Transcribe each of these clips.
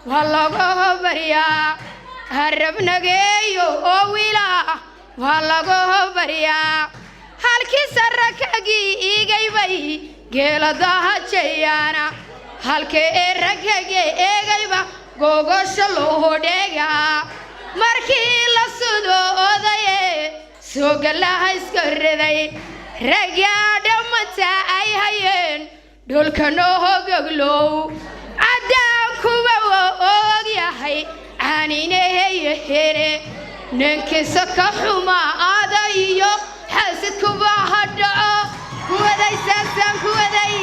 Waa laga baryaa Arabnageeyo oo wiila, waa laga baryaa. Halkii sarakagii iigaybay geeladahajayaana, halkee ee ragkage eegayba gogosha loo dheegaa. Markii la sudo odaye soogalaha iska riday, raggaa dhammanta ay hayeen dhulka noo hogoglow. Caddaan kuwa og yahay caanineheyehere, ninkiisa ka xumaada iyo xaasidkuba ha dhaco. Kuwadaysaasaan kuwaday,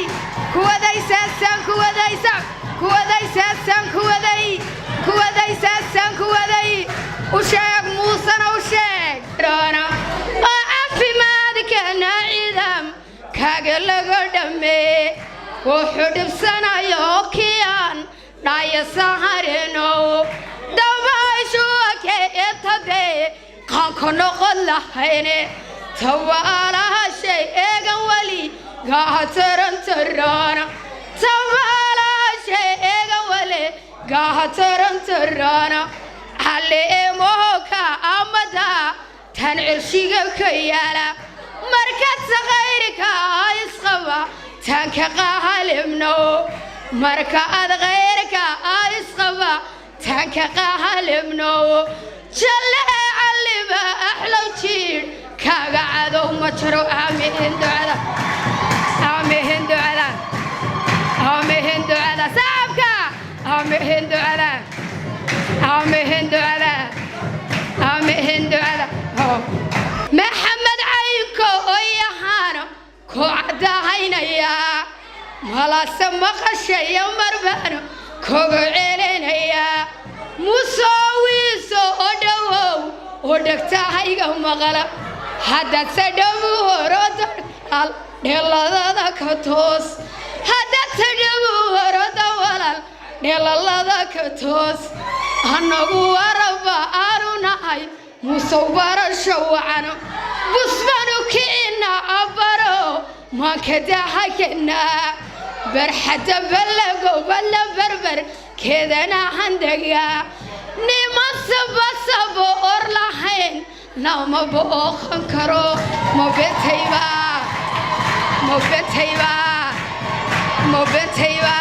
kuwadaysaasaan kuwadaysa, kuwadaysaasaan kuwaday, kuwadaysaasaan kuwaday. U sheeg Muusena, u sheeg oo caafimaadkana ciidam kaaga laga dhammee. Wuxuu dhibsanayo kiyaan dhaya saharenow, dabayshu keetade qaanka noqon lahayne. Tawaalahashay eegan weli gaha tarantarana, tawaalahashay eegan weli gaha tarantarana. Caleemahoka amada tan cirshiga ka yaala, markaad sakayrka isqaba taanka qahalimno, marka aad khayrka isqaba taanka qahalimno. Jalle caliba axlow jiidh kaaga cadow ma jiro. Aamiin ducada, aamiin ducada, aamiin ducada, saabka aamiin ducada, aamiin ducada, aamiin ducada. Maxamed caynko oyahaana ku caddahaynayaa, malase maqashaya marbaano koga celinayaa. Musoowiiso oo dhowow oo dhegtahayga maqla, haddaadse dhowu horodaal dheeladada ka toos, haddaadse dhowu horoda walaal dheelalada ka toos. Annagu waraba aanu nahay Musow, barasho wacano busbanu kicina abaro maankadahakena. Barxadda ballago balla barbar keedana handaga, niman sabasabo or lahayn lama booqan karo. Mabentayba, mabentayba, mabentayba,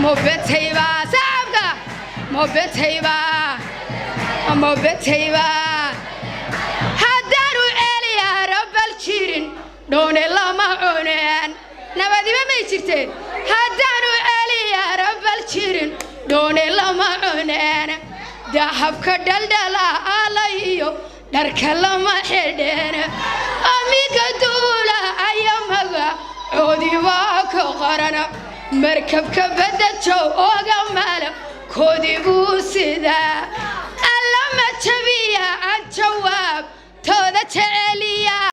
mabentayba, saabka mabentayba, mabentayba. Haddaanu celiyaa rabal jirin, dhoone lama cuneen, nabadiba may jirteen. Haddaanu celiyaa rabal jirin, dhoone lama cuneen. Dahabka dhaldhala iyo dharka lama xidheen. Amiga duula ayamaga coodibaa ka qoran, markabka badajow oga maala koodii buu sidaa.